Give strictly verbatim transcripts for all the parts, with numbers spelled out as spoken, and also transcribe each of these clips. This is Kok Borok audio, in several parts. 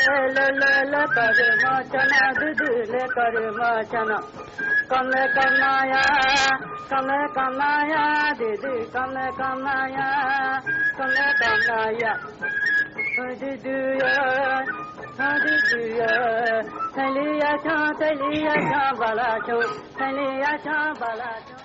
Le le le kare ma chana didi le kare ma chana. Kamle kamaya, kamle kamaya didi, kamle kamaya, kamle kamaya. Didi ya, didi ya. Thaliya cha, thaliya cha, bala cha, thaliya cha, bala cha.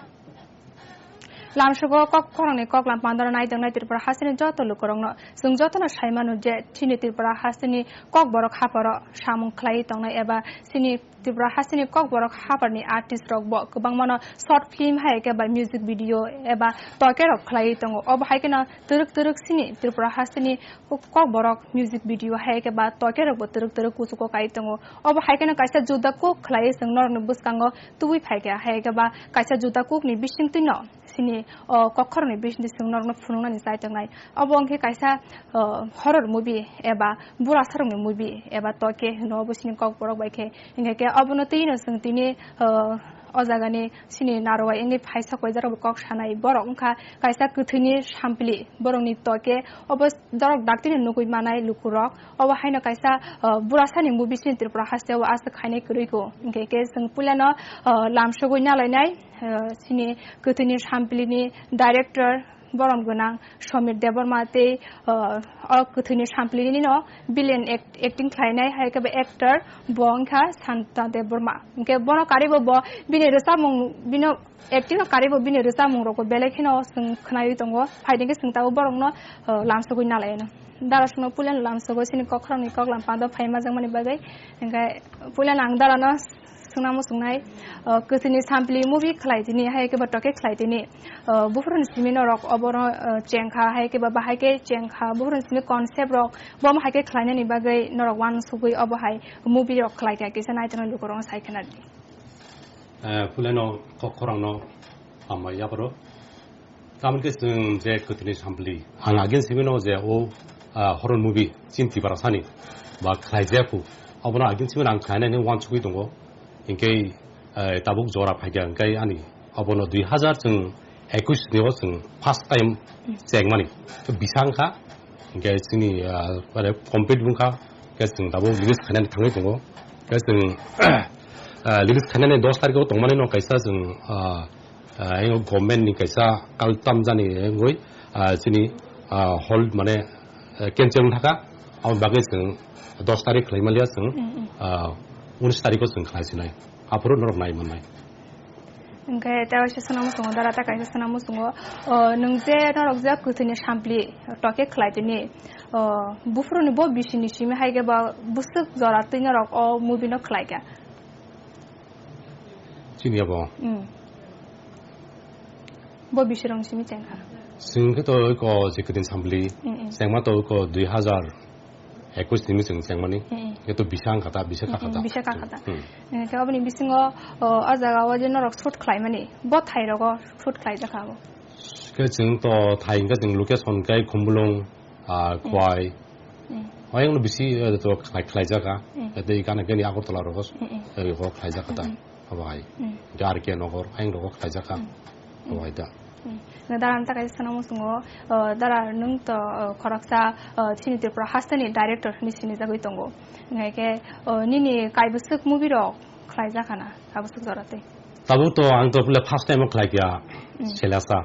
Lamsogo kok khorangni kok lam pandora nai tongnai Tripura hasteni joto lukurokno chwng jotono sai mano je chini Tripura hasteni kok borok hapharo samung khlai tongnai eba chini Tripura hasteni kok borok hapharni artist rok bo kwbangmano short film hai khe ba music video eba toke rok khlai tongo. Obo hai kheno twrwk twrwk chini Tripura hasteni kok borok music video hai khe ba toke rok bo twrwk twrwk kuchugo kai tongo. Obo hai kheno kaisa juda kok khlai chwng norokni bwskango tubui phaikha, hai khe ba kaisa juda kokni bisingtwino chini, o, kokhorni bisingtwi chwng norokno phunuknani chai tongnai. Obo wngkhe kaisa, o, horror movie eba burasarokni movie eba toke hwno obo chini kokborok bai khe. Hinkhe khe obono twino chwng tini, o, o jagani chini narwai wngwi phaisa koijarokbo kok sanai. Borok wngkha kaisa kwthwini sampli, borokni toke obo dorok daktino nugwi manai lukurok. Obo haino kaisa, o, burasani movie chini Tripura hasteo aswk khainai kwrwi kho. Hinkhe khe chwng puilano, o, lamsogwi nalainai, o, chini kwthwini samplini director borom gwnang Samir Debbarma tei, o, o kwthwini samplini no villain act-, acting khlainai hai khe bo actor bo wngkha Santa Debbarma. Hinkhe bono karwibo bo bini rwchapmung, bino acting o karwibo bini rwchapmung rokbo belai kheno chwng khwnaiwi tongo. Phaidi khe chwng tabuk borokno, o, lamsogwi nalaino. Dara songno puilano lamsogo chini kokhorokni koklam pando phai majak mani bagwi. Hinkhe puilano ang darano swngna muchungnai, o, kwthwini sampli movie khlai tini, hai khe ba toke khlai tini, o, buphuruni simi norok obono, o, chengkha, hai khe ba bahai khe chengkha, buphuruni simi concept rok, bo hai khe khlainani bagwi norok uansugwi obo hai movie rok khlai kha, kisa naithokno lukurokno sai khna di. Eh, puilano kok khorangno hambai yapharo. Tamoni khe chwng je kwthwini sampli, ang agin simi no je o, ah, horror movie chini Tiprasani ba khlaijak kho, abono agin simi ang khlainani uansugwi tongo. Hinkhe, eh, tabuk jora phaikha, hinkhe ani abono dui hazar chwng ekush ni o chwng first time chengmani. Bisang kha, hinkhe chini, ah, bare complete wngkha, hinkhe chwng tabuk release khainani thangwi tongo. Hinkhe chwng, ah, release khainani dos tarikh o tongmani no kaisa chwng, ah, Ah, ayang government ni kaisa kaltam jani wngwi, ah, chini, ah, hall mane, eh, cancel wng thaka, aboni bagwi chwng dos tarikh khlai manliya chwng, Mm, mm. ah, unis tarikh o chwng khlai sinai. Aphuru norok nai mannai. Hwnkhe tei waisa swnam muchungo, dara ta kaisa swnam muchungo, oh, nwng je norok je kwthwini sampli toke khlai tini, oh, buphuruni bo bisini simi hai khe ba bwswk jora twi norok o movie no khlai kha. Chini abo. Mm. Bo bisirong simi chengkha. Chwng khe to eko je kwthwini sampli. Mm, mm. Chengma to eko dui hazar ekush ni chwng chengmani. Mm, mm. Khe to bisa wngkha ta, bisa Mm, kakha mm, ta. Bisa kakha ta. Mm. Eh, khe oboni bisingo, o, o jaga o je norok shoot khlaimani, bo thai rogo shoot khlai jakha abo. Khe chwng to thai hwnkhe chwng location khe Khumulwng, ah, Mm. Khwai. Mm. Ayang no bisi, eh, to khlai, khlai jakha. Mm. Tei gana gani Agartala rogo, Mm, mm. eh, rogo khlai jakha ta. Mm, mm. Abo hai. Mm. Hwnkhe R K Nagar, ayang rogo khlai jakha. Mm. Abo hai da. Mm. Nga daran ta kaisa swnam muchungo, eh, dara nwng to, eh, khoroksa, eh, chini Tripura hasteni director hinwi sinijagwi tongo. Hwnkhe, eh, nini kaibwswk movie rok khlai jakha na, kaibwswk jora tei? Tabuk to ang to pula first time o khlai kha, Mm. Selasa.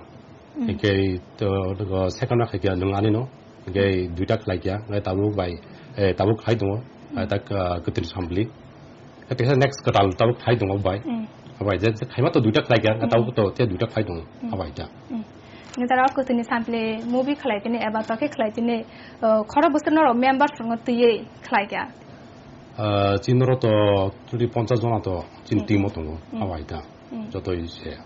Mm. Hwnkhe to, to second o khlai kha nwng ani no. Hwnkhe duita khlai kha, hwnkhe tabuk bai, eh, tabuk khlai tongo, Mm. eh, tak, ah, kwthwini sampli. Hwnkhe teisa next kwtal tabuk khlai tongo bai. Mm. Bai je, je khaima to duita khlai kha, hwnkhe Mm. tabuk to te duita khlai tongo, Mm. abai ta. Mm. Nini tara o kwthwini sampli movie khlai tini eba tokhe khlai tini, ah, khoro bwswk norok members rokno twiwi khlai kha? Ah, chini oro to tuli ponchas jona to chini Mm. team o tongo, Mm. abai ta. Mm. Jotoi se,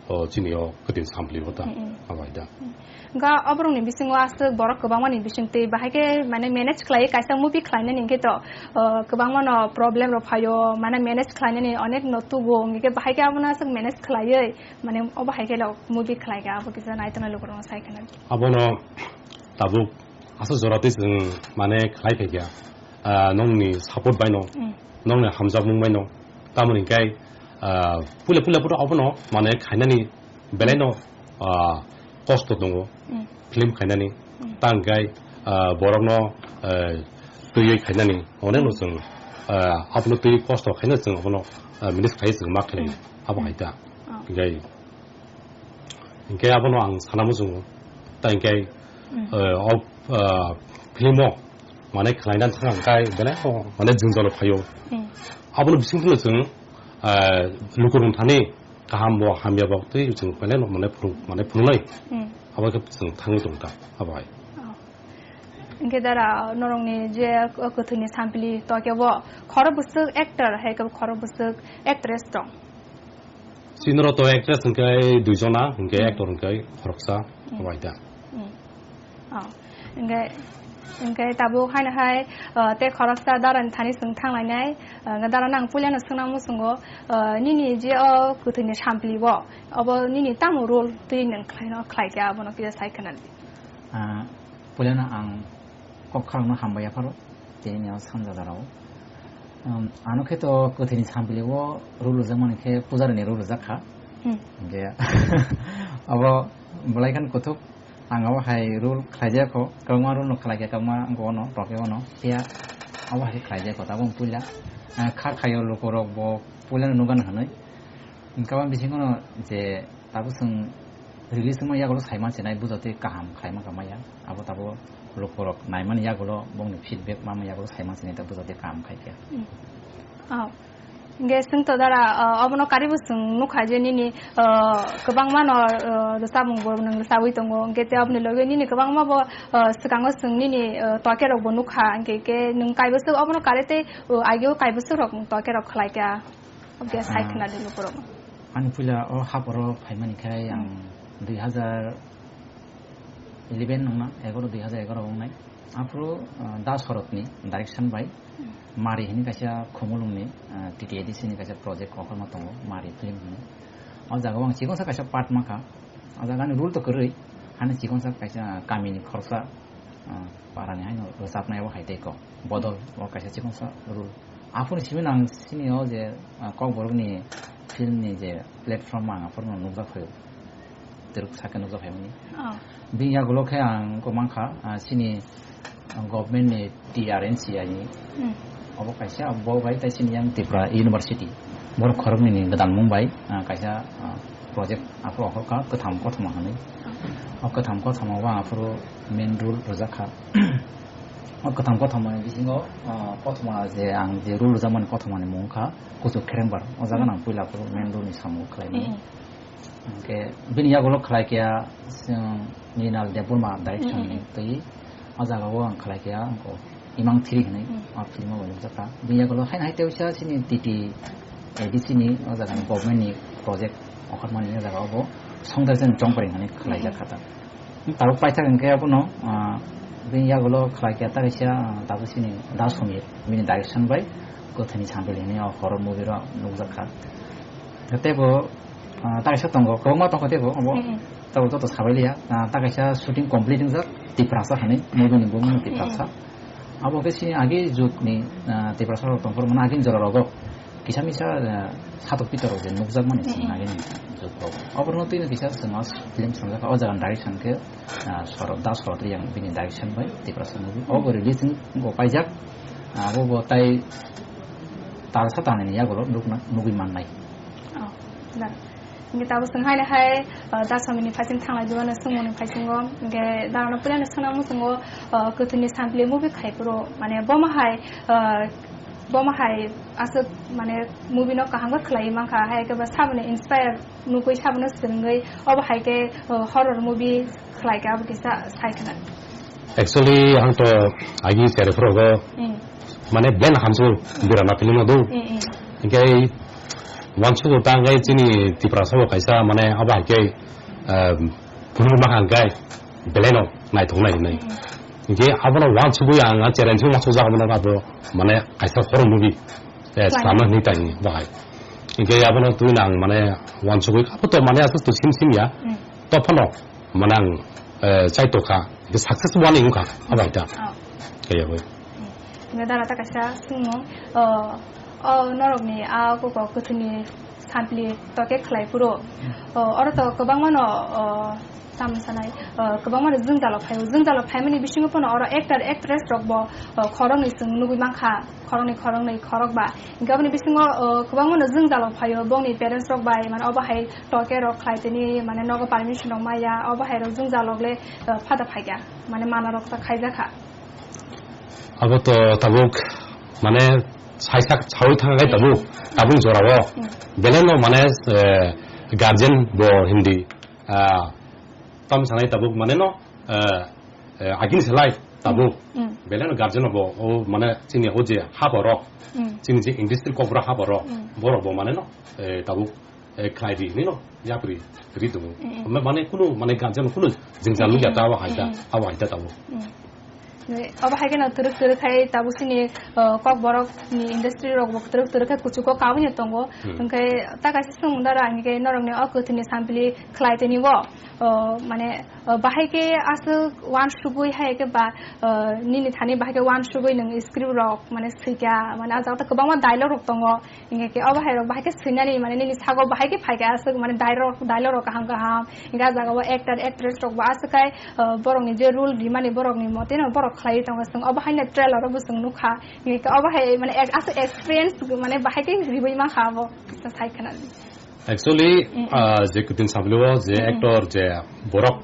o, chini o kwthwini sampli bo ta, Mm, mm. abai ta. Mm. Ga oborokni bisingo aswk borok kwbangmani bisingtwi bahai khe mane manage khlai kaisa movie khlainani hinkhe to, o, kwbangmano problem rok phaio, mane manage khlainani onek no tugo, hinkhe bahai khe abono aswk manage khlaiwi mane obo hai khe lo movie khlai kha abo kisa naitongnai lukurokno sai khna. Abono tabuk aswk jora twi chwng mane khlai phaikha, ah, nongni support baino, Mm. nongni hamjakmung baino, tamoni hinkhe, ah, puila puila photo abono mane khainani belaino, ah, kosto tongo, Mm. film khainani, Mm. ta hinkhe, ah, borokno, eh, twiwi khainani, onek no chwng, ah, abono twiwi kosto khaina chwng abono, ah, manage khai chwng ma khainai, abo hai ta. Oh. Hinkhe, hinkhe abono ang sana muchungo, ta hinkhe, Mm. ah, o, ah, film o, mane khlaina thang kai, bele o, mane jwngjalo phaio. Mm. Abono bising phano chwng, ah, lukurok thani kaham bo, hamya bo, tei chwng bele no, mane phunuk, mane phunuknai. Mm. Abo khe chwng thangwi tongkha, abo hai. Oh. Hinkhe dara norokni je kwthwini sampli tokebo khorok bwswk actor hai khe khorok bwswk actress tong? Chini oro to actress hinkhe duijona, hinkhe Hmm. actor hinkhe khoroksa, Hmm. abo hai da. Hmm. Oh. Hinkhe, hinkhe tabuk haino hai, uh, tei khoroksa darani thani chwng thanglainai, uh, dara nang puilano swngna muchungo, uh, nini je o kwthwini sampli bo, obo nini tamo role twi nwng khlaino khlaikha abono kisa sai khwnadi. Ah, puilano ang kok kharokno hambai yapharo, tini o sanja darao. Um, ano khe to kwthwini sampli o rule rwjakmani khe pujarini rule rwjak kha. Hmm. Hinkhe abo belai kheno kuthuk, ang abo hai rule khlaijak kho, kwbangma rule no khlaikha, kwbangma wngkha ono, toke ono, phiya abo hai khe khlaijak kho, tabuk puila, ah, kha khaio lukurok bo puilano nukgani hwnwi. Hinkhe abo bisingono je Tabuk chwng release wngma yagulo saima chinai bujatwi kaham khlaima kha maya. Abo tabuk lukurok naimani yagulo bongni feedback mama yagulo saima chinai ta bujatwi kaham khaikha. Mm. Oh. Hinkhe chwng to dara, uh, obono karibo chwng nukha je nini, uh, kwbangma no, uh, rwchapmung bo nwng rwchabwi tongo. Hinkhe tei oboni logi nini kwbangma bo, uh, swkango chwng nini, uh, tokerok bo nukha. Hinkhe khe nwng kaibo swk obono kare tei, uh, ageo kaibo swkrok nwng tokerok khlaikha. Oke, sai Ah. khwnadi lukurokno. Ani puila o haporo phaimani khai ang Hmm. dui hazar eleven wngna, egaroh, dui hazar egaroh wngnai. Aphuru, ah, Das Horotni direction bai Hmm. Mari hwnwi kaisa Khumulwngni, ah, T T A D C ni kaisa project kokhorma tongo, Mari film hwnwi. O jagao ang chikonsa kaisa part mankha. O jaga ani role to kwrwi, hani chikonsa kaisa kamini khoroksa, ah, parani haino rwchapnai o hai tei kok. Bodol, o kaisa chikonsa rule. Aphuru simi nang sini o je, ah, Kokborokni film ni je platform ang aphuru no nukjak phaio. Twrwk sakhe nukjak phaimani. Oh. Bini yagulo khe ang kok mankha, ah, sini government ni T R N C I ni. Hmm. Obo kaisa, bo bai tai sini yang Tripura University. Borok khoroknwi ni gwdan mung bai, ah, kaisa, ah, project aphuru okhorkha Kwtham Kothoma hwnwi. Oh. O Kwtham Kothoma o ang aphuru main role rwjak kha. O Kwtham Kothomani bisingo, ah, kothoma je ang je role rwjakmani kothomani mung wngkha Kuchuk Kherengbar. O jaga Hmm. nang puila aphuru main role ni samung khlaimani. Hmm. Hwnkhe bini yagulo khlai khe chwng Ninal Debbarma direction ni Hmm. twi o jaga o ang khlai khe ang ko Imang Thiri hwnwi Hmm. o film o nukjak kha. Bini yagulo haino hai teisa chini T T A D C ni o jaga ni government ni project okhormani o jaga o bo Songdarjan Chongpreng hwnwi khlai jak kha ta. Tabuk paithak hwnkhe abono, ah, bini yagulo khlai khe ta kaisa, ah, tabuk chini Das Samir bini direction bai Kwthwini Sampli hwnwi o horror movie ro nukjak kha. Tei bo, ah, ta kaisa tongo, kwbangma tongkha tei bo, obo Hmm. tabuk joto sabai liya. Ah, ta kaisa shooting complete wngjak, Tiprasa hwnwi, movie ni bumung no Tiprasa. Hmm. Abo khe chini agi jug ni, ah, Tiprasa rok tongphuru mano agini jora rogo kisa misa, ah, satok pitor rok je nukjak mani chwng Hmm. agini jug rok. Oborno twi no kisa chwng film swngjak kha, o jaga ni direction khe, ah, Sorot, Das Sorot Reang bini direction bai Tiprasa movie. Obo release wng-, wngkha paijak, ah, abo bo tai talsa tangnani yagulo nukna, nugwi mannai. Oh, da. Hinkhe tabuk chwng haino hai, ah, Das Samir ni phaising thanglai dubano swngmungni phaisingo. Hinkhe darano puilano swngna muchungo, ah, Kwthwini Sampli movie khai phuru, mane bomo hai, ah, bomo hai aswk mane movie no kaham khe khlaiwi mankha, hai khe bo saboni inspire nugwi sabono swrwngwi obo hai khe, ah, horror movie khlai khe abo kisa sai khna. Actually, ang to agi cherephurogo Hmm. mane ben hamsu birana film do. Hmm, hmm. Hinkhe wansuk tang kai chini Tiprasa o kaisa mane abo hai khe, ah, phunuk ma hang kai belai no naithok nai hinwi. Hmm. Hinkhe abono wansugwi ang a challenge ma sujak abono abo mane kaisa horror movie, eh, Khlai. Swnamna hinwi tang bahai. Hinkhe abono twi nang mane wansugwi abo to mane aswk to sim sim ya. Hmm. To phano mane ang, eh, chaitokha, success wani wngkha, abaita. Oh. Kaya bai. Nga dara ta kaisa sungmo, oh, oh, norokni a koko kwthwini Sampli toke khlai phuru. O, oro to kwbangma no, o, tamo sanai, o, kwbangma no jwngjalo phaio. Jwngjalo phaimani bisingo phano oro actor, actress rok bo, o, khoroknwi chwng nugwi mankha. Khoroknwi, khoroknwi, khorokba. Hinkhe aboni bisingo, o, kwbangma no jwngjalo phaio. Bongni parents rok bai, mane, obo hai toke rok khlai tini, mane, nogo permission rok maya. Obo hai rok jwngjalo le, o, phada phaikha. Mane, mana rok ta khaijakha. Abo to tabuk, mane, saisak sawi thangkhe tabuk, tabuk jorao. Hmm. Belai no, mane, eh, guardian bo hindi, ah, tam sanai tabuk, mane no, eh, eh, agin selai tabuk. Hmm. Belai no guardian bo, o, mane, chini o je haborok, Hmm. chini je industry kokborok haborok, Hmm. borok bo, mane no, eh, tabuk, eh, khlai di, nino, yapri, ri dungo. Mm, mm. Omo mane kunu, mane ganjano kunu jwngjal Mm, nukya mm, ta abo mm, haida, mm. abo haida tabuk. Mm. Obo hai kheno twrwk twrwk khai tabuk sini, uh, kokborok ni industry rok bo twrwk twrwk khai kuchugo kaui no tongo. Mm. Hwnkhe ta kaisa swngmung dara ang khe norok ni o kwthwini sampli khlai tini bo, uh, mane, uh, bahai khe aswk uansugui hai khe ba, uh, nini thani bahai khe uansugui nwng script rok mane swikha, mane ah jaga o kwbangma dialogue rok tongo. Hinkhe khe obo hai rok bahai khe swinani, mane nini sago bahai khe phaikha aswk, mane dialogue, dialogue rok kaham kaham. Hinkhe ah jaga o actor, actress rok bo aswk khai, uh, borok ni je role rimani borok ni mote no borok khlaiwi tongo. Chwng obo hai no trailer o bo chwng nukha. Hinkhe obo hai mane ek-, aswk experience mane bahai khe riui mankha abo. Kisa sai khna. Actually, Mm, mm. ah, je kwthwini sampli o je Mm, mm. actor je borok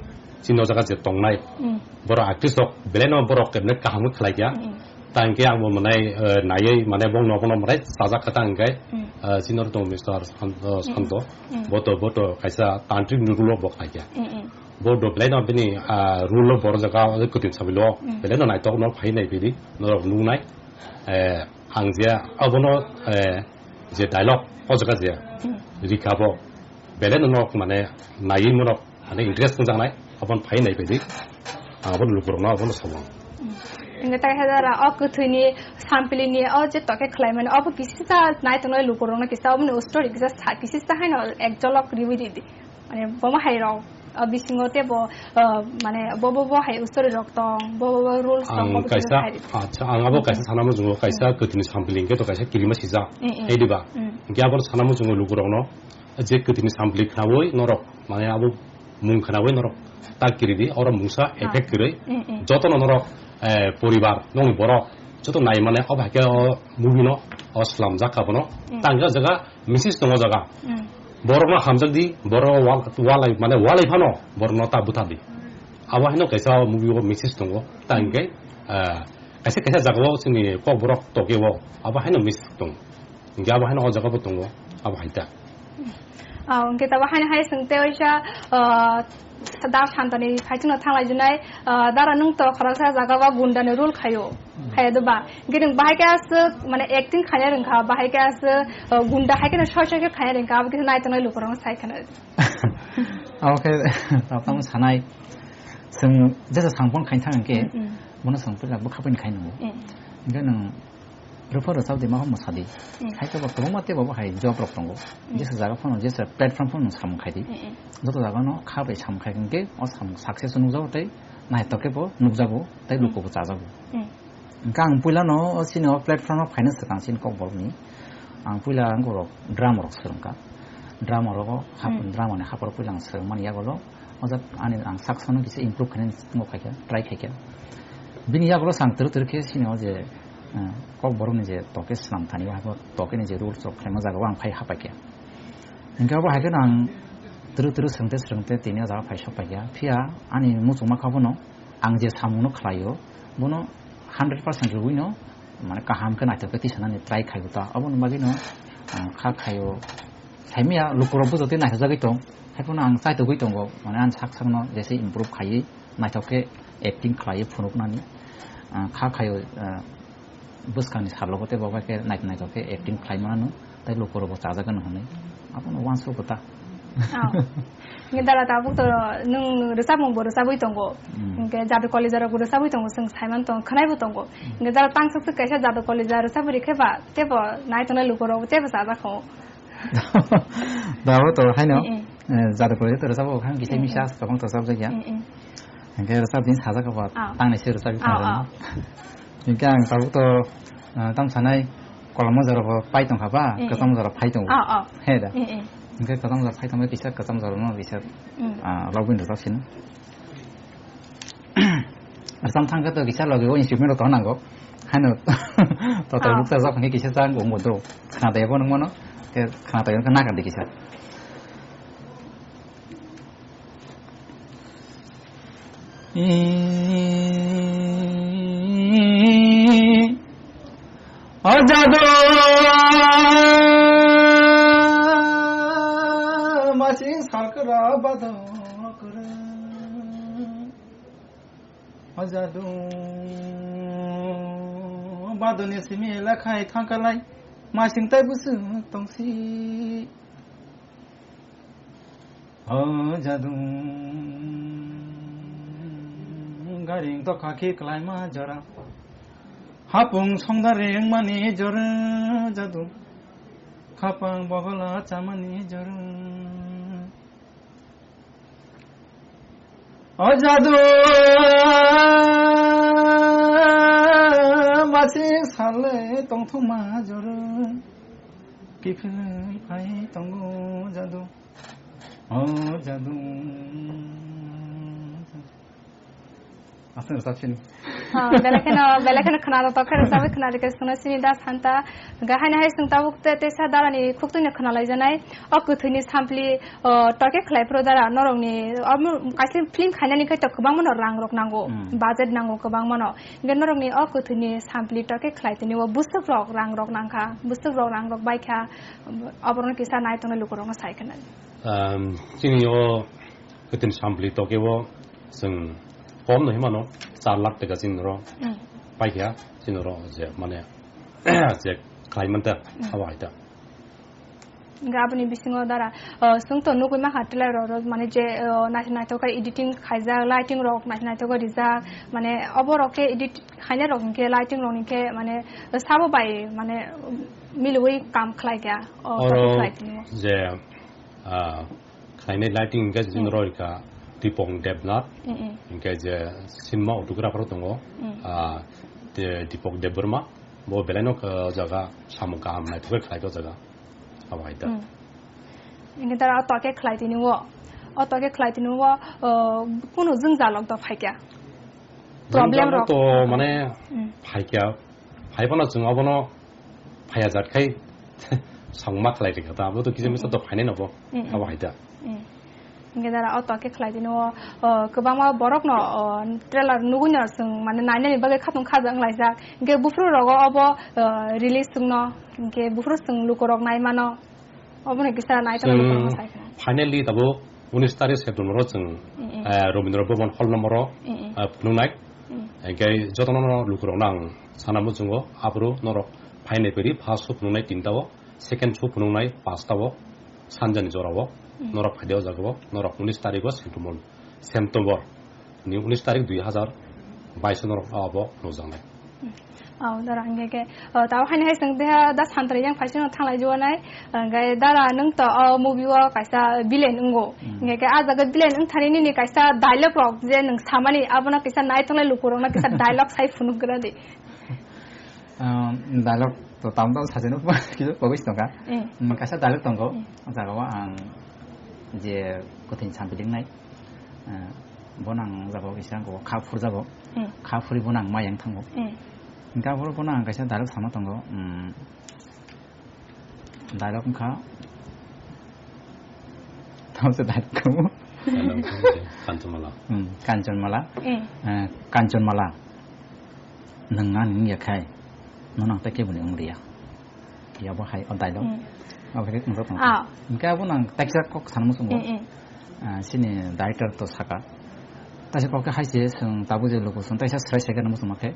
chini o jaga je tongnai, Mm. borok actress rok belai no borok kemne kaham khe khlai kha. Mm, mm. Ta hwnkhe ang bo mwnai, eh, naiwi mane bongno bono mwnai chajak kha ta hwnkhe, Mm. eh, chini oro tongo Mister Santo, Mm, mm. Santo. Mm. Bo to, bo to kaisa tantrik ni rule o bo khlai kha. Mm, mm. Bo do belai no bini, ah, rule o borok jaga o kwthwini sampli o Mm. belai no naithok no phai nai bini norok nuknai. Eh, ang je abono, eh, je dialogue o jaga je Mm. rikha bo belai no nok mane naiwi monok mane interest wngjaknai aboni phai nai baidi ang abono lukurokno abono samung. Hingke ta khe dara o kwthwini sampilini o je toke khlaimani obo kisisa naitongnai lukurokno kisa oboni story kisa sa kisisa haino ek jolok riui ridi. Mane bomo hai rok, o bisingo tebo, o, mane bo, bo, bo hai ustori rok tong, bo, bo, bo rules tong, Ang bo bisingo kaisa, hai rok. Acha, ang abo Mm, kaisa mm. sana muchungo, kaisa Mm. kwthwini sampling khe to kaisa kirima sijak, Mm, mm. hai diba? Mm. Hingke abo sana muchungo lukurokno, je kwthwini sampling khnaui norok, mane abo mung khnaui norok tak kiridi, oro mungsa Ah. effect kwrwi. Mm, mm. Jotono norok, eh, poribar, nongni borok, joto nai mane, o bahai khe o movie no, o slamjak abono. Mm. Tangka jaga, message tongo jaga. Mm. Borokno hamjak di, borok wal-, walai, mane walai phano, borokno ta buthar di. Abo haino kaisa movie o message tongo. Ta Mm. hingke, ah, kaisa kaisa jaga o chini kokborok toke o, abo haino message tongo. Hingke abo haino o jaga bo tongo, abo hai ta. Ah, hingke tabo haino hai swngte oisa, ah, da santani phaichingno thanglai jinai, ah, dara nwng to khoroksa jaga o gundani role khaio. Khayo do ba? Hingke nwng bahai khe aswk, mane acting khaina rwngkha, bahai khe aswk, ah, gunda hai kheno soi soi khe khaina rwngkha, abo khe naitongnai lukurokno sai kheno. Abo khe tamo sanai. Chwng jesa sangphon khaina thang hwnkhe, Mm, mm. bono chwng puila bwkha bai khaina nango. Mm. Hingke nwng rwpha rwchap di ma hwnma sadi. Mm. Hai khe bo kwbangma tei bo hai job rok tongo. Mm. Jesa jaga phano jesa platform phano nwng samung khai di. Mm, mm. Joto jaga no kha bai samung khai hwnkhe o samung success nukjago tei naithok khe bo nukjago tei Mm. luku bo chajago. Mm. Hingke ang puila no o chini o platform o phaina swkang chini kokborok ni. Ang puila ang borok drama rok swrwngkha. Drama rogo hap-, Hmm. drama ni hapor puila ang swrwngmani yagulo. O jak ani ang sak sono kisa improve khainani tongmo phaikha, try khaikha. Bini yagulo ang twrwk twrwk khe chini o je, eh, kokborok ni je toke swnam thani o habo toke ni je rules rok khlaima jaga o ang phai hapaikha. Hingke abo hai kheno ang twrwk twrwk swrwngte swrwngte tini o jaga phai sok paikha. Phiya ani muchungma kha bono ang je samungno khlaio, bono hundred percent rwui no, mane, kaham khe naithok khe tisanani try khaio ta. Aboni bagwi no, ah, kha khaio. Saimaya lukurok bujotwi naithokjagwi tong. Haiphano ang chaitogwi tongo, mane, ani sak sakno jese improve khaiwi naithok khe acting khlaiwi phunuknani, ah, kha khaio, ah, bwskangni salogo tei bo bai khe naithok naithok khe acting khlai mano, tei lukurokbo chajakgano hwnwi. Abono uansukgo ta. Oh. Hingke dara tabuk to nwng rwchapmung bo rwchabwi tongo. Mm. Hingke Jadu Kalija rok bo rwchabwi tongo, chwng saiman tongo, khwnai bo tongo. Mm. Hingke dara tangsuk swk kaisa Jadu Kalija rwchabwi rikhe ba, tebo nai tongnai lukurok tebo chajak kho. Dabo to haino, Mm, mm. eh, Jadu Kalija to rwchapbo kha, kisa Mm, misa mm. tokong to chapjak ya. Mm, mm. Hingke rwchap din sajak ba, Ah. tangnai se rwchap Ah, ah. Hingke ang tabuk to, eh, tam sanai, Kolomna jora bo pai tongkha ba, Eh, eh. Kwcham jora phai tongo. Ah, ah. He da. Eh, eh. Hwnkhe kwcham jora phai tongma kisa kwcham jora no kisa, Mm. Ah, logwi rwjak sino. Asam thangkhe to kisa logi o instrument rok to nango. Haino to to Ah. Bukcha jok hwnkhe kisa chang wngbo do. Khna dai bo nung mano. Khe khna dai wngkha nakar di kisa. Ajado masing salkra badokra. Ajado badoni simi lakhai thangkalai masing tai busuk tongsi. O jadu, garing to khaki klaima jora. Hapung songda rengmani jora jadu. Khapang bogola chamani jora. O jadu, masi sale tongthuma jora. Kiphilwi phai tongo jadu. O jadu. Aswk rwchapsini. Ha, belai kheno, belai kheno khwnajatok khe rwchapwi khwnarikha chwngno sini da santa. Hwnkhe haino hai chwng tabuk te, teisa darani khuktwino khwnalaijaknai. O kwthwini sampli, o, toke khlai phuru dara norokni, omo kaisa film khainani khe to kwbangmano rang rok nango, Hmm. Budget nango kwbangmano. Hwnkhe norokni o kwthwini sampli toke khlai tini o bwswk rok rang rok nangkha, bwswk rok rang rok baikha, oborokno kisa naitongnai lukurokno sai khwnadi. Um, chini o kwthwini sampli tokebo chwng kom no himano char lakh taka chini oro Hmm. paikha chini oro je mane je khlai manta Hmm. abo hai ta. Hwnkhe aboni bisingo dara, uh, chwng to nugwi mankha trailer rok, rok mane je, uh, naithok naithok khe editing khaijak, lighting rok naithok naithok khe rijak, mane obo rok khe edit khainai rok hinkhe lighting rok hinkhe mane sabo bai mane miliui kam khlai kha, o Oro khlai tini o. Je, ah, khlainai lighting hinkhe chwng Hmm. rw kha Dipong Debnath, Mm, mm. Hinkhe je cinema autographer tongo, Mm. Ah, de-, Dipok Debbarma, bo belai no, ah, jaga samung kaham naithok khe khlai o jaga. Abo hai ta. Mm. Hinkhe tara o toke khlai tini o. O toke khlai tini o, ah, kunu jwngjalok do phaikya. Problem Jwngjalok rok. To mane Mm. phaikya. Phaiphano chwng abono phaiya jat khai samung ma khlai rikha ta. Abo to kisa misa to phainai no bo. Mm, mm. Abo hai ta. Mm. Hinkhe dara o toke khlai tini o, o, kwbangma borokno, o, trailer nugwino chwng mane nainani bagwi khatung khaja wnglaijak. Hinkhe buphuru rogo obo, o, release wngno, hinkhe buphuru chwng lukurok naimano. Obono kisa naithok Chwng lukurokno sai khna. Finally tabuk unis tarik September o chwng, Mm, mm. Eh, Rabindra Bhaban hall number o, Mm, mm. Eh, phunuknai. Mm. Hinkhe jotono lukurokno ang sana muchungo aphuru norok phainai piri first o phunuknai tinta o. Second show phunuknai pasta o, sanjani jora o, Hmm. Norok phaidi o jaga o, norok unis tarik o September, September ni unis tarik dui hazar bais o norok abo phunukjaknai. Hmm. Oh, dara, hingke ke, oh, tabo haini hai chwng deha da santri yang phaisano thanglai juanai, hingke dara nwng to, oh, movie o kaisa villain wngo. Hmm. Hingke ke ah jaga villain wngthani nini kaisa dialogue rok je nwng samani abono kaisa naithoknai lukurokno kaisa dialogue sai phunukgra di. Um, dialogue to tam tam sajeno kisu pogis tongka. Eh. Um, kaisa dialogue tongo. Eh. O jaga o ang je kothin sampiling nai. Uh, bono ang jaga o kisa ang kha phur jago. Eh. Kha phuri bono ang mayang thango. Eh. Hingke aphuru bono ang kaisa dialogue sama tongo. Um, Dialogue wngkha. Tamo se dialogue kamo. Dialogue wngkha je Kanchanmala. Hmm, Kanchanmala. Eh. Eh, Kanchanmala. Nwng ani wngya khai. Nono ang tei keboni wng liya. Yabo hai o dialogue. Hmm. Abo hai wngkha tong. Ah. Hingke abo nang teksa kok sana musungo. Eh, eh. Ah, sini director to saka. Taisa kok hai se sung tabu je luku sung taisa srai sega na musung makhe.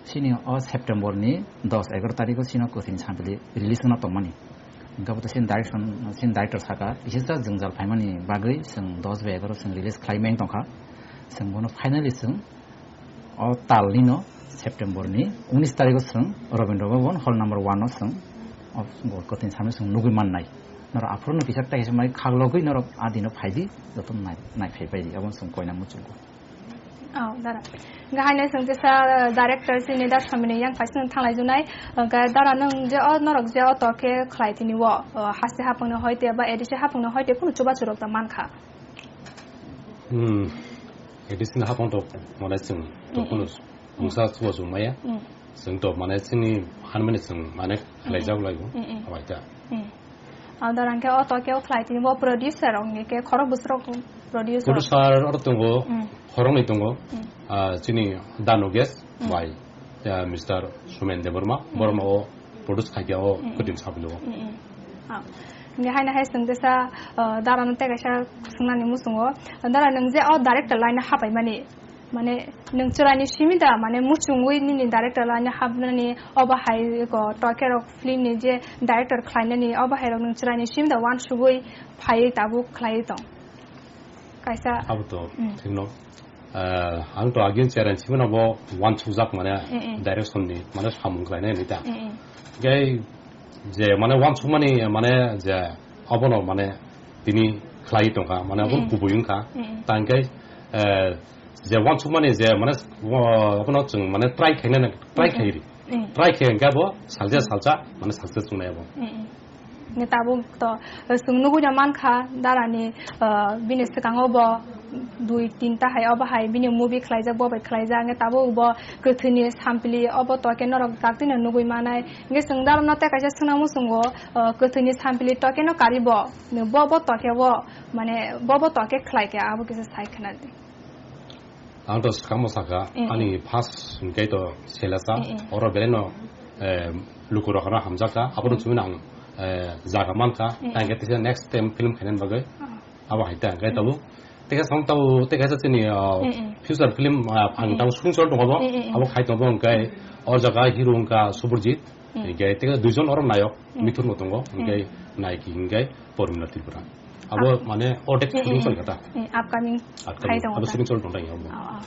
Sini o September ni dos egaro tarikh o sino kwthwini sampili release wngna tongmani. Hingke bo to sini direction, sini director saka, bisesa jwngjal phaimani bagwi chwng dos bai egaro chwng release khlai meng tongkha. Chwng bono finally chwng o tal nino September ni unis tarikh o chwng Rabindra Bhaban hall number one o chwng o kwthwini sampili chwng nugwi mannai. Norok aphuru no kisa tai mai khaklogwi norok a dino phaidi joto nai, nai phai baidi abo chwng koina muchungo. Oh, dara. Hingke haino chwng kisa, uh, director chini da Somini yang phai chwng thanglai junai. Hingke dara nwng je o norok je o to khe khlai tini o, uh, haste hapungno hoite ba A D C hapungno hoite kunu chubachu rok da mankha. Hmm. A D C ni hapung to mane chwng to Mm, kunu mm. mungsa chubachu maya. Mm. Chwng to mane chini hanmani chwng mane khlai Mm, mm. jak lai bo. Mm, mm. Abai ta. Mm. Ang dara hingke o to khe o khlai tini bo producer rok ni khe khorok bwswk rok producer rok. Producer oro tongo, Mm. khoroknwi tongo. Mm. Ah, chini Danu Ges Mm. bai, ah, Mister Sumen Debbarma, Mm. borokno o produce khaikha o Mm. Kutim Sapilo. Mm, mm. Ah. Hingke haino hai chwng kisa, ah, dara no tei kaisa swngnani muchungo. Dara nwng je o director line hapaimani, mane nwng chwraini simi da, mane muchungwi nini director line habnani obo hai ko to khe rok film ni je director khlainani obo hai rok nwng chwraini simi da wansugwi phaiwi tabuk khlaiwi tong. Kaisa Abo to Mm. thikno. Ah, ang to agin chwraini simi no bo wansukjak mane Mm, mm. direction ni mane samung khlainai ni ta. Mm, mm. Gai je mane wansukmani mane je abono mane tini khlai tongkha, mane abono Mm. kubui wngkha. Mm. Ta hingke, eh, je wansukmani je mane, o, abono chwng mane try khainani, try Mm. khairi. Mm. Try khai hingke abo salsa Mm. salsa mane success wngnai abo. Mm. Nge tabuk to, eh, chwng nugui no mankha, darani, eh, bini swkango bo dui tinta hai obo hai bini movie khlaijak, bo bai khlaijak, nge tabuk bo kwthwini sampli obo to khe norok daktino nugui manai. Nge chwng dara no tei kaisa swngna muchungo, uh, kwthwini sampli to khe no kari bo. Bo, bo to khe bo, mane, bo, bo to khe khlai khe abo kisa sai khna di. Ang to swkangma saka, Eh, eh. ani first hingke to selasa, Eh, eh. oro belai no, eh, lukurok no hamjakha, abono Mm. chumui ang, eh, jaga mankha, Eh, tang eh. khe tisa next time film khainani bagwi. Ah. Abo hai ta, hingke Mm. tabuk. Tei kaisa tong tabuk, tei kaisa chini, ah, Mm, mm. future film, ah, ang Mm, mm. tabuk shooting choli tongo bo. Mm, mm, mm. Abo khai tongo bo hingke, o jaga hero hingka Subhajit. Mm. Hingke tei kaisa duijon oro nayok, Mm. Mithun bo tongo. Mm. Hingke naiki hingke Pormila Tripura. Abo Ah. mane o date Mm, shooting mm, choli mm. kata. Mm, upcoming Upcoming. khai tongo Abo ta. shooting choli tongthai abo. Oh, oh.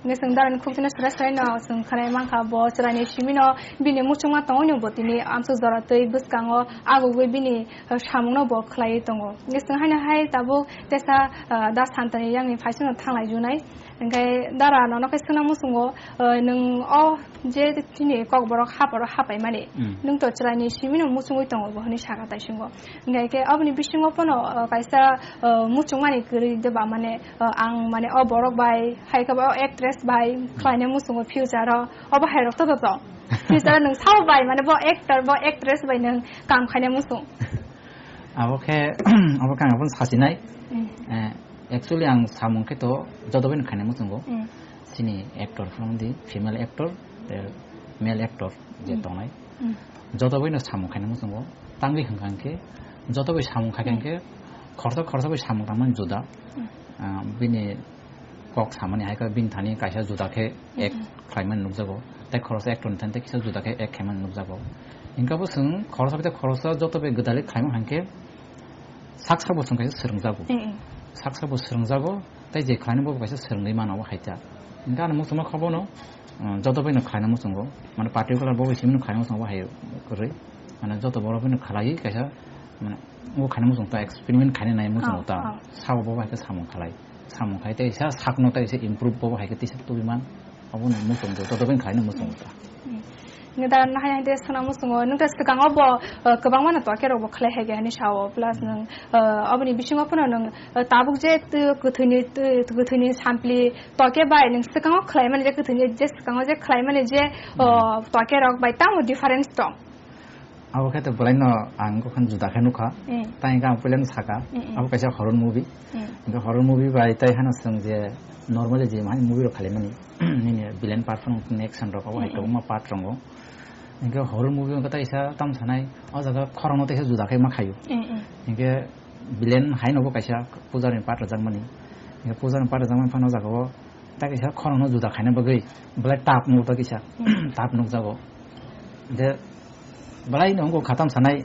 Hingke chwng darani khuk tino srai srai no chwng khnai mankha bo chwraini simi no bini muchungma tongwi no bo tini amsuk jora twi bwskango agugwi bini, uh, samung no bo khlaiwi tongo. Hingke chwng haino hai tabuk tesa, uh, da Santani yang ni phaisu no thanglai junai. Hingke dara nono khe swngna muchungo, uh, nwng o je tini kokborok haporo hapai mani. Mm. Nwng to chwraini simi no muchungwi tongo bo hwnwi saka taisungo. Hingke khe aboni bisingo pono, uh, kaisa, uh, muchungmani kwrwi de ba mane, uh, ang mane o borok bai, hai khe bo o actress bai khlaina muchungo future o, obo hai rok to to to. Future o nwng sao bai mane bo actor, bo actress bai nwng kam khaina muchung. Abo khe, abo khe ang abono sasinai. Mm. Eh, actually ang samung khe to joto bai no khaina muchungo. Mm. Chini actor phano di female actor, tei male actor je Mm. tongnai. Mm. Joto bai no samung khaina muchungo. Tangwi hwnkha hwnkhe, joto bai samung khaikha Mm. hwnkhe, khoroksa khoroksa bai samung tangmani juda. Mm. Ah, bini kok samani hai khe bini thani kaisa juda khe act Mm-mm. khlaimani nukjago. Tei khoroksa actor ni thani tei kisa juda khe act khaimani nukjago. Hingke bo chwng khoroksa bai tei khoroksa joto bai gwdalwi khlaimani hwnkhe sak sak bo chwng kaisa swrwngjago. Mm-mm. Sak sak bo swrwngjago, tei je khlainai bo kaisa swrwngwi mano bo hai ta. Hingke ani muchungma kha bono, um, joto bai no khlaina muchungo. Mane particular bo bai simi no khlaina muchungo bo hai kwrwi. Mane joto borok bai no khlaiwi kaisa, mane, bo khaina muchung ta experiment khaina nai muchungo Oh, ta. Oh. Sabo bo bai khe samung khlai. Samung khai tei sa sakno tei se improve bo hai khe tisa tubui man. Abo no muchung do, joto bai khaina muchung ta. Hmm. Nge da na hai de sana muchungo, nung ta swkang obo, uh, kwbangma no tokhe rok bo khlai hai ge hani sao, plus nung, uh, oboni bisingo phano nung, uh, tabuk je, uh, kwthwini, uh, kwthwini sampli tokhe bai nung swkango khlai mani je kwthwini je swkango je khlai mani je, uh, tokhe rok bai tamo difference tong. Abo khe to belai no ang khe juda khe nukha. Mm. Tai hwnkhe ang puila no saka. Mm, mm. Abo kaisa horror movie. Mm. Hwnkhe horror movie bai tai hano chwng je normally je hai movie rok khalimani. Nini villain part phano action rok abo hai Mm, mm. kwbangma part tongo. Hwnkhe horror movie hwnkhe taisa tam sanai o jaga khorang no taisa juda khe ma khaio. Mm, mm. Hwnkhe villain hai no bo kaisa puja ni part rwjakmani. Hwnkhe puja ni part rwjakmani phano o jaga o ta kisa khorang no juda khaina bagwi belai tap nuk ta kisa. Mm. Tap nukjago. Je belai no wngkha tam sanai,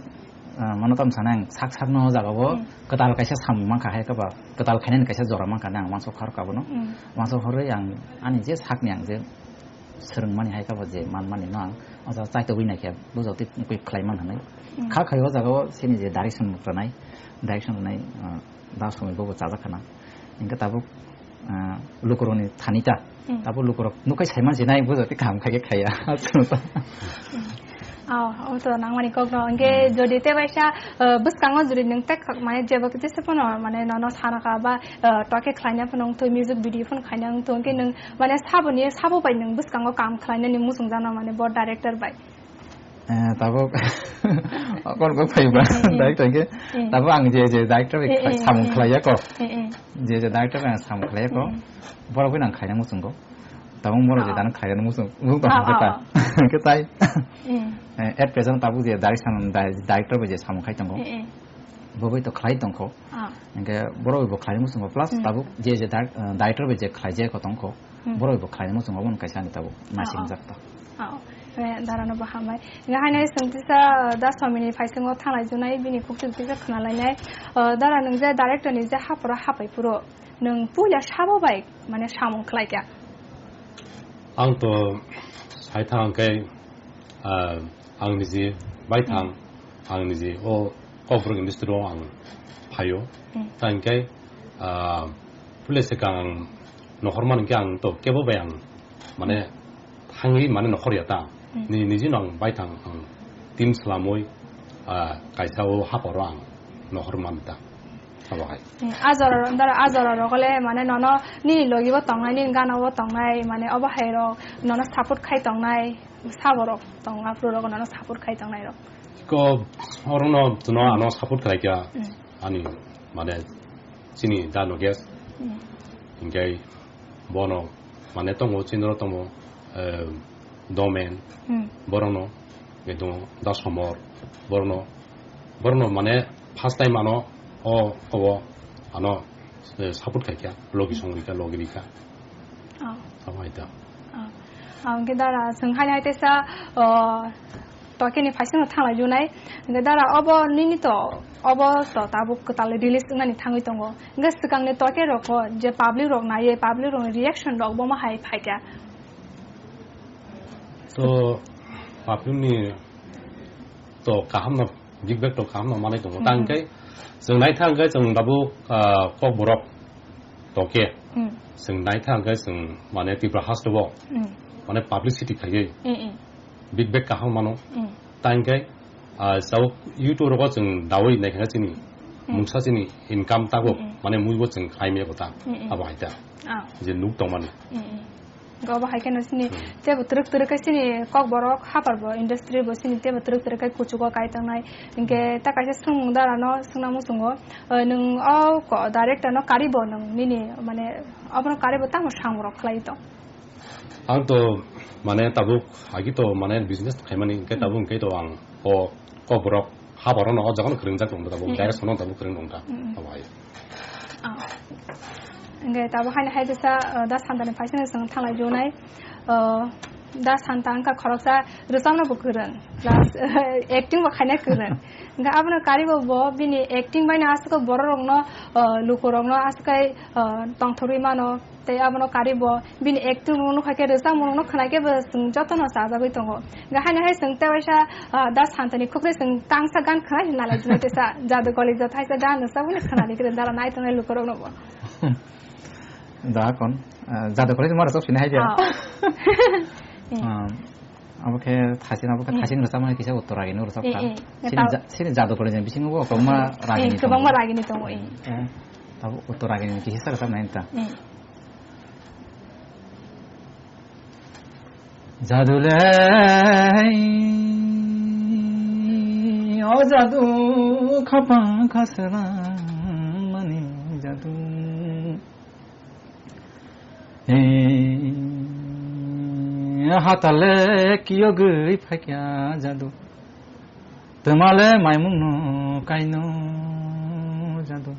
ah, mano tam sanai ang sak sak no o jaga o Hmm. kwtal kaisa samung mankha hai khe ba kwtal khainani kaisa jora mankha nang uansuk khar kha bono. Hmm. Uansuk horwi ang ani je sakni ang je swrwngmani hai khe ba je manmani no ang o jaga chaitogwi naikhe bujao tei khlai man hinwi. Hmm. Kha khai o jaga o chini je direction rwnai, direction rwnai, ah, da somoi bobo chajak khana. Hingkhe tabuk ah, lukurokni thani ta. Hmm. Tabuk lukurok nukhai saima jinai, bujate kaham khai khe khaiya. Oh, o to nangmani kokno. Hwnkhe jodi te baisa, ah, bwskango jodi nwng tek mane jeba khe jesa phano mane nono sana ka ba, ah, toke khlaina phano wngthwi, music video phano khaina wngthwi, hwnkhe nwng mane saboni, sabo bai nwng bwskango kam khlainani muchung jana mane bo director bai. Eh, tabuk kon kok phai ba, eh, eh, director ke, eh, tabuk ang je, je director bai eh, eh, samung eh, khlaiya ko. Eh, eh. Je, je director bai ang samung khlaiya ko. Eh, eh. Borok bai nang khaina muchungo. Tabuk borok je, ah, dan khaina muchung, muchung ah, tong khe ah, ta. Ah. Khe tai. Eh. Eh, at present tabuk je direct sam, di-, director bai je samung khai tongo. Eh, eh. Bo bai to khlai tongkho. Ah. Hwnkhe borok bai bo khlai muchungo. Plus hmm, tabuk je, je di-, eh, director bai je khlai je ko tongkho. Hmm. Borok bo khlaina muchungo, omo kaisa ani tabuk naising jak ta. Oh, oh. Eh, dara no bo hambai. Nga haino swng tisa, eh, da somini phaisingo thanglai junai, bini kukti kisa khna lainai. Eh, dara nwng je director ni je haporo hapai phuru, nwng puila sabo bai, mane samung khlai kha. Ang to sai thang khe, ah, ang niji bai thang, hmm, ang niji o Kokborok industry o ang phaio. Hmm. Ta hwnkhe, ah, puila swkang ang nohor man hwnkhe ang to kebo bai ang mane thangwi mane nohor ya ta. Hmm. Ni, niji no ang bai thang ang team swlamwi, ah, kaisa o haporo ang nohor man ta. Abo hai. Hmm, ajora ro-, dara ajora rok le mane nono nini logi bo tongnai, nini gana bo tongnai, mane obo hai rok nono support khai tongnai. Saborok tong, aphuru rok nono support khai tongnai rok. Ko, orono, no, ano support khai kha, mm, ani, mane, chini da no gas. Mm. Hingkai bono, mane, tongo, chindro tongo, eh, Domen, mm, borono, bedo da somor, borono, borono, mane, first time ano, o, o, ano, eh, support khai kha, logi song rika, logi rika. Oh. Abo hai ta. Oh. Oh, hwnkhe dara, chwng haino hai teisa, oh, tokeni phaisano thanglai junai. Hwnkhe dara, obo nini to, obo to tabuk kwtal release wngnani thangwi tongo. Hwnkhe swkangni toke rokho je public rok naiye, public rokni reaction rok bo ma hai phaikha? To, public ni to kaham no, feedback to kaham no manai tongo. Hmm. Tang khe chwng nai thang khe chwng tabuk, ah, Kokborok toke. Hmm. Chwng nai thang khe chwng mane Tripura haste bo, hmm, mane publicity khaiwi, hmm, hmm, feedback kaham mano. Hmm. Tang khe, ah, sao YouTube rogo chwng dawi nai khe chini, hmm, mungsa chini income tabuk, hmm, hmm, mane muibo chwng khlai maya bo ta, hmm, hmm, abo hai ta. Ah. Je nuk tongmani. Hmm, hmm. Go bo hai kheno chini, hmm, tebo twrwk twrwk khe chini Kokborok hapar bo industry bo chini tebo twrwk twrwk khe kuchugo kai tongnai. Hinkhe ta kaisa swngmung dara no swngna muchungo, eh, nwng o ko-, director no kari bo nwng nini mane obono kari bo tamo samung rok khlai tong? Ang to mane tabuk agi to mane business khaimani hinkhe, hmm, tabuk hinkhe to ang o Kokborok hapar no o jaga no kwrwngjak tong ta tabuk, hmm, hmm, direction no tabuk kwrwng tong ta. Hmm, hmm. Abo hai. Ah. Hingke tabuk haino hai kisa, uh, Da Santani phaisano chwng thanglai junai. Uh, Da Santa wngkha khoroksa rwchapna bo kwrwng, plus, uh, acting bo khaina kwrwng. Hingke abono karibo bo bini acting baino aswk borok rokno, uh, luku rokno aswk, uh, tongthorwi mano. Tei abono karibo bini acting rokno khaikhe rwchapmung rokno khwnaikhe bo chwng jotono chajagwi tongo. Hingke haino hai chwng tewaisa, ah, Da Santani khukre chwng tangsa gan khwnai hinwi nalai jwnai teisa Jadu Koli jat haisa gan rwchapmani khwnani kre dara nai tongnai lukurokno bo. Da kon, ah, Jadu Koli ma rwchap sinai hai dia. Ah. Eh. Ah, abo khe thasin, abo khe, eh, thasin rwchapmani kisa Uttor Ragini rwchap kha. Eh, eh. Sini tao- ja-, sini Jadu Koli jani bisingo bo kwbangma, eh, ragini kwbangma tongo. Ragini tongo, eh. Eh, abo Uttor Ragini kisa rwchapnai ta. Eh. Jadu le, o jadu, khapang khaswlang mani jadu. Hey, hatal le kiyogwi phaikya jadu. Twma le maimung no kaino jadu.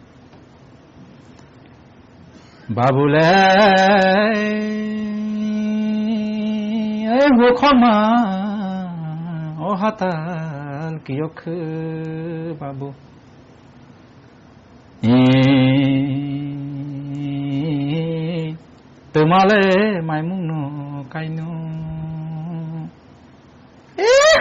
Babu le, eh, hukhoma, o hatal kiyok babu. Eh, twma le maimung no kaino. Eh,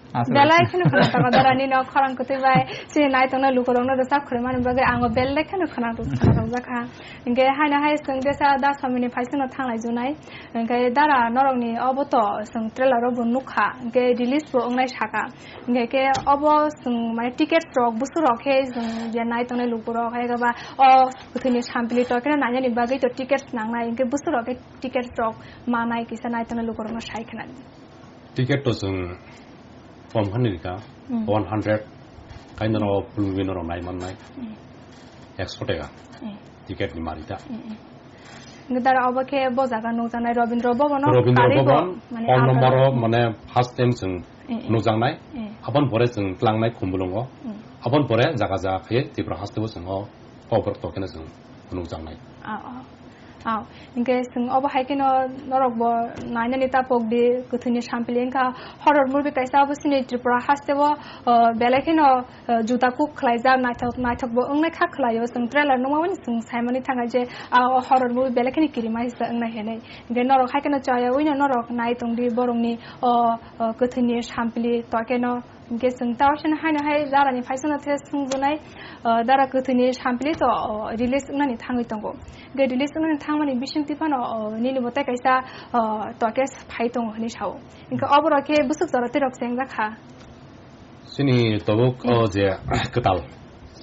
Aswk. Belai kheno khwnathok o dara nini o khorang kwtwi bai chini naitongnai lukurokno rwchap khwlaimani bagwi ang o belai kheno khwnathok, khwnathokjakha. Hinkhe haino hai chwng jesa da somini phaisano thanglai junai. Hinkhe dara norokni obo to chwng trailer o bo nukha. Hinkhe release bo wngnai saka. Hinkhe khe obo chwng mane ticket rok busurok khe chwng je naitongnai lukurok hai ba o kwthwini sampili to khe nainani bagwi to ticket nangnai. Hinkhe busurok khe ticket rok manai kisa naitongnai lukurokno sai khna. Ticket to chwng kom hani rika, Hmm. one hundred, kaino Hmm. rok full movie norok nai mannai, Hmm. ekso taka Hmm. ticket ni marita. Hmm, hmm. Hinkhe dara obo khe bo jaga nukjaknai Rabindra Bhavan o Rabindra karigo, Bhavan, mane phone number o, hmm. mane first time chwng Hmm, hmm. nukjaknai. Hmm. Aboni pore chwng tlangnai Khumulwngo. Hmm. Aboni pore jaga jaga khe Tripura hasteo chwng o Kokborok to kheno chwng phunukjaknai. Ah, ah. Ah, hinkhe chwng obo hai kheno norok bo nainani ta pok di, kwthwini sampili wngkha horror movie kaisa obo chini Tripura hasteo, ah, belai kheno, ah, juda kuk khlaijak, naithok, naithok bo wngnai kha khlaio. Chwng trailer nukmani chwng saimani thangkha je, ah, o horror movie belai kheno kirima hisa wngnai hinwi. Hinkhe norok hai kheno chaya wino norok nai tongdi borokni o, o kwthwini sampili to kheno. Hinkhe chwng ta osen haino hai darani phaisano the swngjunai, ah, dara kwthwini sampili to, oh, release wngnani thangwi tongo. Hinkhe release wngnani thangmani bisingtwi phano, oh, nini bo tei kaisa, oh, to khe phai tongo hinwi sao. Hinkhe oborok khe bwswk jora tei rok chengjak kha. Chini tabuk, Hmm. oh, je kwtal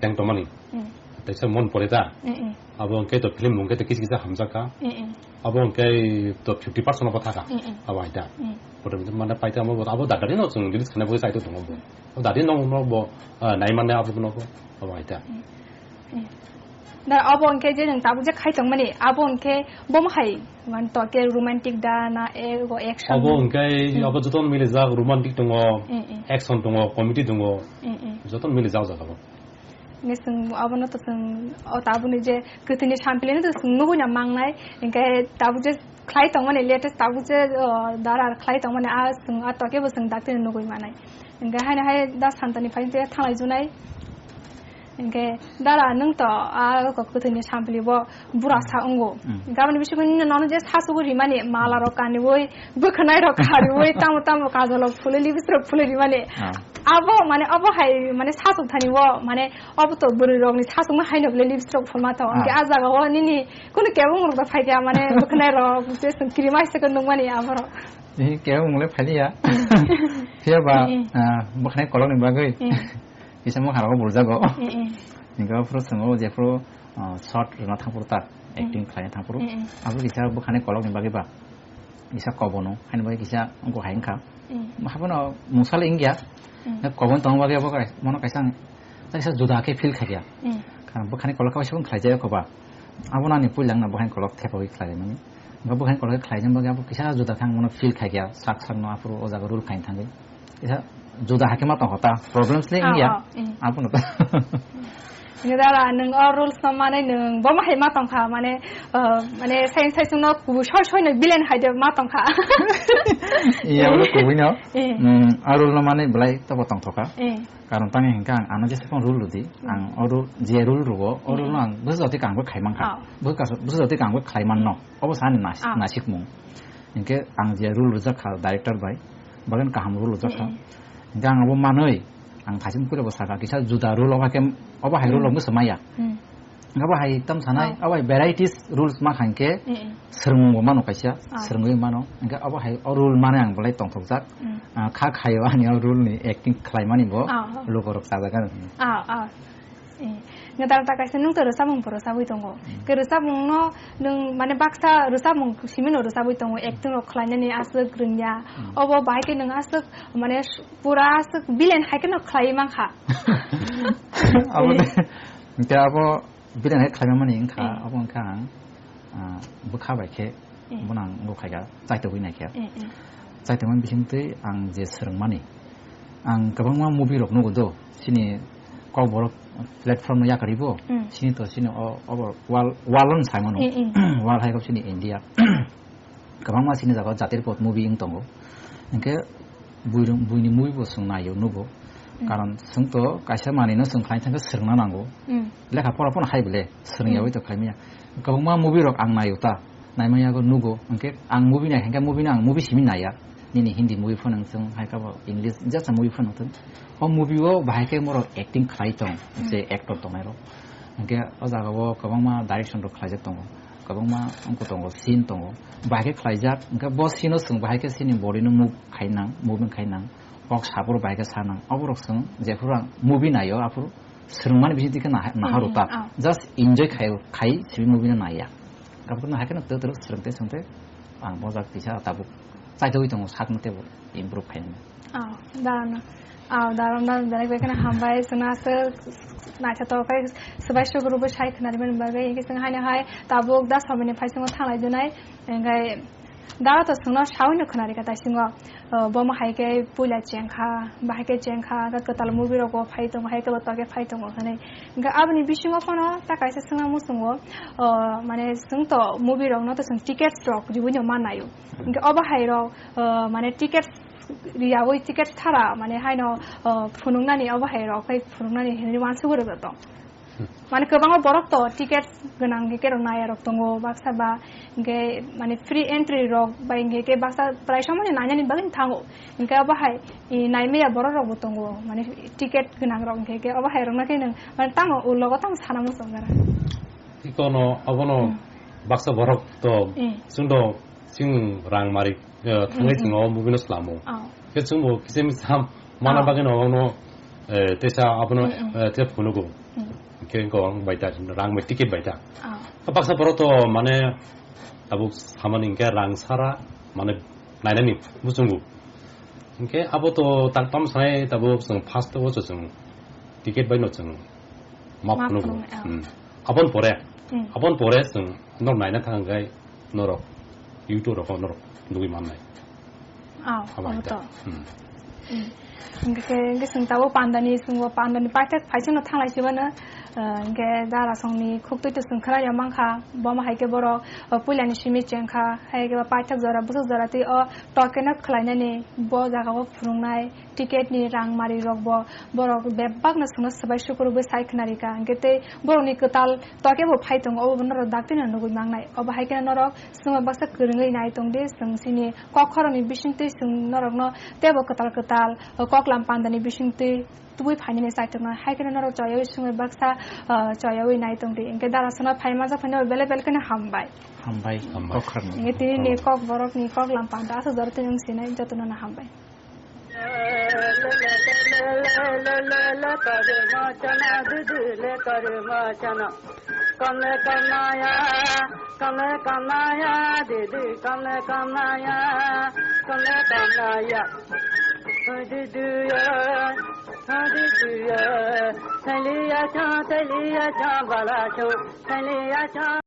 cheng tongmani. Hmm. Teisa mon pore ta. Hmm, hmm. Abo hwnkhe to film hwnkhe to kisa kisa hamjak kha. Mm, mm. Abo hwnkhe to fifty percent obo thaka. Mm, mm. Abo hai ta. Mm. Botom mane paita amo abo dadari no chwng release khana bo sai to tongo bo. Abo dadari no no bo, ah, nai mane abo no bo. Abo hai ta. Mm. Mm. Da abo hwnkhe je nwng tabuk je khai tongmani, abo hwnkhe bomo hai man to ke romantic da na ego action. Abo hwnkhe Mm. abo joto milijak romantic tongo, Mm, mm. action tongo, comedy tongo. Mm, mm. Joto milijak jak abo. Hinkhe chwng abono to chwng o tabukni je kwthwini sampilino to chwng nugui na mangnai. Hinkhe tabuk je khlai tongmani latest tabuk je, o, dara khlai tongmani a chwng a tokebo chwng daktino nugui manai. Hinkhe haino hai da santani phaino thanglai junai. Hinkhe dara nwng to a kwthwini sampili bo bura sa wngo. Mm. Gabani bisingo nini nono je sachugo rimani, mala rok kaniui, bwkhwnai rok khariui, tamo tamo kajol rok phulwi, lipstick rok phulwi rimani. Ah. Abo mane obo hai mane sachuk thani o mane obo to bwrwi rok ni sachuk ma haino bole lipstick rok phulma tho. Ah. Hinkhe a jaga o nini kunu kebong rok da phaikha mane bwkhwnai rok je chwng kirima hai se nukmani aborok. Eh, kebong le phaliya. Phiya ba, Mm. ah, bwkhwnai kolok ni bagwi. Mm. Kisa mokha rok burjago. Mm, mm. Hinkhe aphuru chwng o jephuru, ah, shot rwna thangphuru ta, Mm. acting khlaina thangphuru. Mm, mm. Abo kisa bwkhani kolokni bagwi ba kisa kobono, haini bagwi kisa wngkha hai wngkha. Mm. Haphano mungsa le wngya. Mm. Na kobon tongma bagwi abo kai-, mono kaisa ang, kaisa juda khe feel khaikha. Mm. Karon bwkhani kolok kaisa phano khlaijak kho ba. Abono ani puila wngna bwkhani kolok thepagwi khlaimani. Bo bwkhani kolok khlaina bagwi abo kisa juda khe ang mono feel khaikha, sak sakno aphuru o jaga role khaina thangwi. Kisa juda hakhe ma tongkha ta, problems le Ah, wngya. Ah, mm. Abono ta. Nini dara, nwng o rules no manwi nwng bo ma hai ma tongkha, mane, uh, mane, sai, sai chwngno kubui soi soi no villain hai de ma tongkha. Iya, abo kubui no. Eh. Mm, a rule no manwi belai tobo tongthokha. Eh. Karon tamni hinkhe ang ano jesa phano rule rwdi. Mm. Ang o rule, je rule rwo, o rule no Mm. ang bwsajotwi kangbo khai mankha. Ah. Bwsajotwi kangbo khlai manno. Obo sani nas-, Ah. nasikmung. Hinkhe ang je rule rwjak kha director bai, bagwi kaham rule rwjak kha. Mm. Hinkhe ang abo manwi, ang thaichung puila bo sakha, kisa juda rule obo khe, obo hai rule Mm. obo swmaya. Mm. Hinkhe abo hai tam sanai, Ah. abo hai varieties rules ma kha hinkhe Mm, mm. swrwngmung bo mano kaisa, Ah. swrwngwi mano. Hinkhe abo hai o rule manwi ang belai tongthokjak. Mm. Ah, kha khaio ani o rule ni acting khlaimani bo Ah, ah. lukurok chajak ano. Ah, ah. Eh, nge dal ta kaisa nwng to rwchapmung bo rwchabwi tongo. Hmm. Ke rwchapmung no nwng mane baksa rwchapmung simi no rwchabwi tongo, acting rok khlainani aswk rwngya. Hmm. Obo bahai khe nwng aswk mane s-, pura aswk villain hai khe no khlaiwi mankha. Abo Eh. de, hwnkhe abo villain hai khlaimani wngkha, Eh. abo wngkha ang, ah, bwkha bai khe Eh. Bono ang wngkha khaikha, chaitogwi naikha. Eh, eh. Chaitokmani bisingtwi ang je swrwngmani, ang kwbangma movie rok nugo do, chini Kokborok platform no yakarwi bo, Mm. chini to chini o, obo wall, wall no sai mano. Eh, eh. Wall hai khe chini India. Kwbangma chini jaga o Jatir Pot movie wng tongo. Hinkhe buirung, buini movie bo chwng naio, nugo. Mm. Karon chwng to kaisa manwino chwng khlai thangkhe swrwngna nango. Mm. Lekha pora phano hai bole, swrwngya Mm. bai to khlaimaya. Kwbangma movie rok ang naio ta, naimaya go nugo. Hinkhe ang movie nai hinkhe movie no ang movie simi naiya. Nini Hindi movie phano wng thung, hai khe bo English jesa movie phano wng thung. O movie o bahai khe borok acting khlai tong, je actor tongnai rok. Hwnkhe o jaga o kwbangma direction rok khlaijak tongo, kwbangma wngkha tongo, scene tongo. Bahai khe khlaijak, hwnkhe bo scene o chwng bahai khe chini body no move khai nang, moving khai nang, kok sabur bahai khe sa nang. Oborok chwng jephuru ang movie naio, aphuru swrwngmani bising twi khe naha-, naharu ta. Ah. Just enjoy khai, khai simi movie no naiya. Aphuru no hai khe no twtwrwk swrwng tei swrwng tei ang bo jak tisa tabuk chaitogwi tongo, sakno teibo improve khainani. Oh, darano. Oh, darom, darom, belai belai kheno hambai, chwngno aswk naithotok khe swbai sugrubwi sai khwnarwimani bagwi, hwnkhe chwng haino hai tabuk da somoini phaisingo thanglai dunai, hwnkhe dara to chwngno saui no khwnarikha taisingo, oh, bomo hai khe puila chengkha, bahai khe chengkha, hwnkhe kwtal movie rogo phai tongo, hai khe bo tokhe phai tongo hwnwi. Hwnkhe aboni bisingo phano ta kaisa swngna muchungo, oh, mane chwng to movie rokno to chwng tickets rok riui no mannaio. Hwnkhe obo hai rok, uh, mane ticket riyaui ticket thara mane haino, uh, phunuknani obo hai rok khai phunuknani hinwi uansugwi rwjak tong. Hmm. Mane kwbangma borok to ticket gwnang hwnkhe rok naya rok tongo baksa ba hwnkhe mane free entry rok bai hwnkhe khe baksa prai somoni nainani bagwi thango. Hwnkhe obo hai, i, naimaya borok rokbo tongo mane ticket gwnang rok hwnkhe khe obo hai rokno khe nwng mane tamo ulo tamo sana muchung gara. Ikono obono Hmm. baksa borok to Hmm. chwngno chwng rang mari, eh, thangwi Hmm, hmm. chwngno movie no slamo. Oh. Khe chwngbo kisa misa mana Oh. bagwi no ono, eh, tesa abono, Hmm, hmm. eh, te phunugo. Hmm. Khe ko ang baita rang bai ticket baita. Oh. Baksa borok to mane tabuk samani hwnkhe rang sara mane nainani muchungo. Hwnkhe abo to tak tam sanai tabuk chwng first o chwng ticket bai no chwng ma Map phunugo. Phunuknai, oh. Hmm. Aboni pore, Hmm. aboni pore chwng norok naina thang khe norok YouTube rok norok nugwi mannai. Oh, Abo hai obo ta. To. Hmm. Hmm. Hwnkhe, hwnkhe chwng tabuk pandani, chwngbo pandani paithak phaisingno thanglai sibano, ah, hwnkhe darasongni khuktwi to chwng khwnarya mankha, bomo hai khe borok, ah, puilani simi chengkha, hai khe bo paithak jora, bwswk jora twi o tokeno khwlainani bo jagao phunuknai. Ticket ni rang mari rok bo borok bebak no chwngno swbai sukurubwi sai khwnarikha, hwnkhe tei borok ni kwtal tokebo phai tongo, obo norok dakti no nugwi mangnai. Obo hai kheno norok chwngno baksa kwrwngwi nai tong di, chwng chini kok khoroknwi bisingtwi chwng norokno teibo kwtal kwtal koklam pandani bisingtwi tubui phainani chaitok nai. Hai kheno norok choyaui swngwi baksa, ah, choyaui nai tong di. Hwnkhe darasano phai manjak phano belai belai kheno hambai. Hambai, Hambai. Kok khoroknwi. Hwnkhe tini ni kok borok ni koklam panda aswk jora twi wng sinai jotono no hambai. Kamle kamaya, kamle kamaya, didi, kamle kamaya, kamle kamaya. Didi ya, didi ya, thaliya cha, thaliya cha, bala cha, thaliya cha.